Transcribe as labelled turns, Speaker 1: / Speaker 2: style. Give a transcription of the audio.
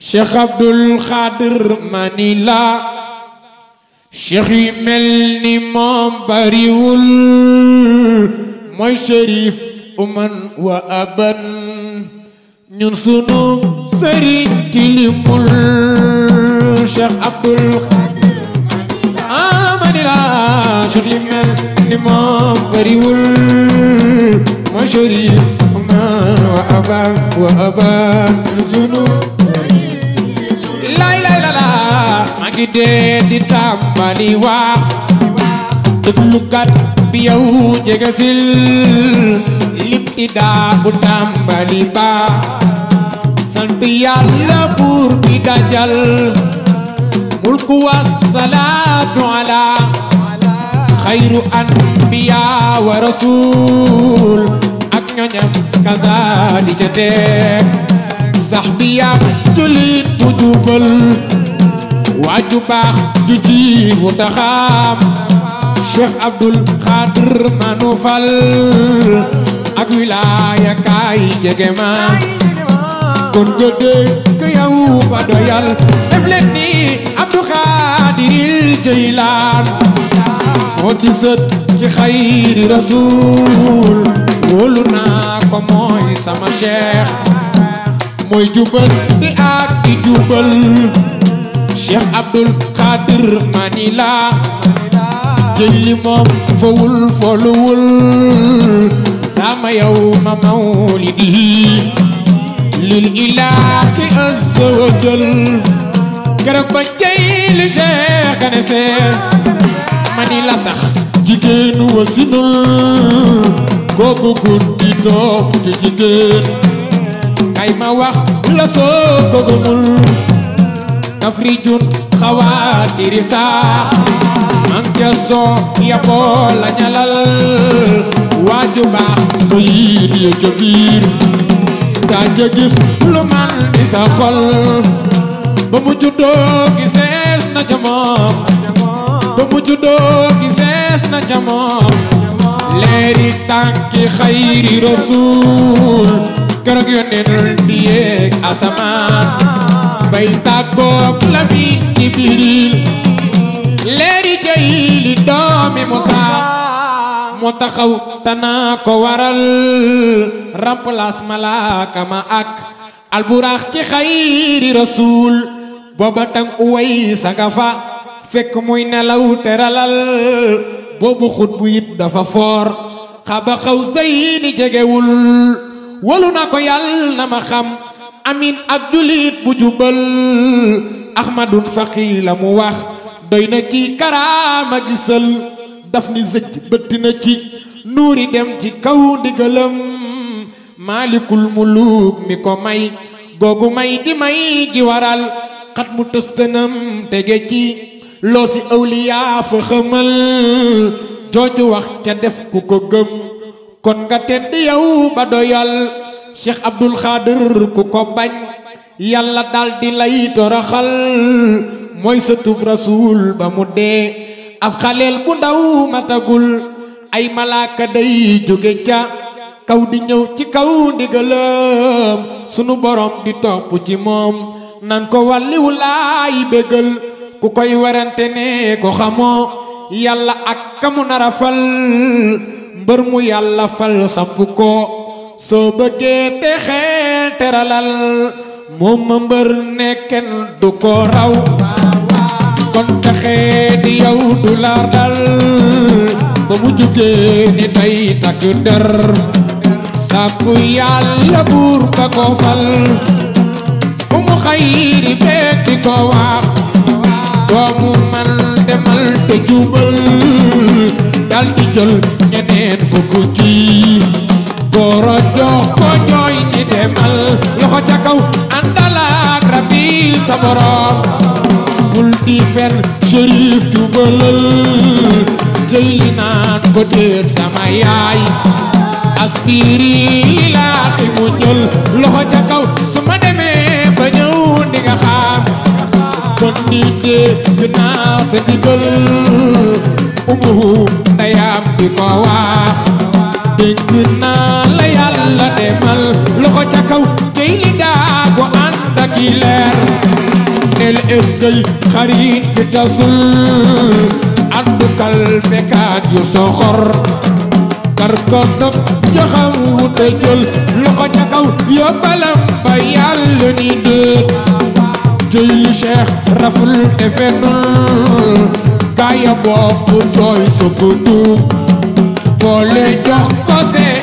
Speaker 1: Cheikh Abdul Khadir Manila Cheikh yi mel ni moom bariwul mooy Cherif uman wa aban ñun sunu sëriñ tilimul Cheikh Abdul Khadir Manila Cheikh yi mel ni moom bariwul mooy Cherif uman wa aban ñun sunu maa ngi dee di tàmbali wax déglukat bi yow jegesil libtidaa bu tàmbali ba sant yàlla buur bi dajal mulku wassalaatu ala xayru anbiya wa rasul ak ñoñam kazaali jateek sax bi yàgg julit bu jubal waaju baax ju jiibu taxaam Cheikh Abdul Khadir Manufal ak wilaaya kaay jege ma kon nga dégg yow ba doyal def leen ni Abdul Khadiril Jeylaan moo di sët ci xayri rasul wóolu naa ko mooy sama cheikh mooy jubal di ak di jubal Cheikh Abdul Khadir Manila jëli moom fowul foluwul sama yow ma mawlidi lil ilaahi azza wa jal keroog ba jëli Cheikh gane seen Manila sax jigéen wasinul kooku guddi doom ci jigéen kay ma wax la soo ko gëmul tafrijun xawaatiri saax man ca soo yaboo la ñalal waaju baax ko yiir ya ca biir daa ca gis lu man di sa xol ba mu juddoo gisees na ca moom ba mu juddoo gisees na ca moom leeri tànki xayri rasul keroog yónneen di yéeg asamaan bay tàggoog la bi Jibril leeri jëy li doomi Musaa moo taxaw tanaa ko waral remplace malaaka ma ak alburaax ci xayri rasul booba tang uway sa nga fa fekk muy nelaw teralal boobu xut bu it dafa foor xaba xaw sayni jegewul walu na ko yàlla na ma xam amin ak julit bu jubal ahmadun faqi la mu wax doy na ci karaama gisal daf ni zëj bëtt na ci nuuri dem ci kaw ndigalam maalikul muluk mi ko may googu may di may gi waral xat mu tëstanam tege ci loo si awliyaa fa xamal jooju wax ca def ku ko gëm kon nga tedd yow ba doyal Cheikh Abdul Khadir ku ko bañ yàlla dal di lay toroxal mooy sëtub rasul ba mu dee ab xaleel bu ndaw matagul ay malaaka day jóge ca kaw di ñëw ci kaw ndigalam sunu borom di topp ci moom nan ko wàlliwu laay bégal ku koy werante ne ko xamoo yàlla ak kamu nara fal mbër mu yàlla fal samp ko soo bëggee te xeel teralal moom ma mbër nekken du ko raw kon taxee di yow du la dal ba mu jugee ni day takk der sàkku yàlla buur ka ko fal bu mu xayri beeg di ko wax doomu man demal te jubal dal di jël ñeneen fukk ci góoro jox ko jooy ñi demal loxo ca kaw àndalaak rabbi sa borom bul di fen Cherif jubalal jëli naan ko déet sama yaay aspiri li laaxi mu jël loxo ca kaw su ma demee ba ñëw di nga xam kon ni dégg naa sa digal umuhu ndeyam di ko wax dégg naa la yàlla demal loxo ca kaw tey li daa ko ànd ak leer nel eskay xarit fi tasul àndukal bekaat yu soxor kar ko dog joxam wuta jël loxo ca kaw yóbbalam ba yàlla ni déet jëy li Cheikh raful te fennul gaaya bopp jooy sukkutu boole jox ko see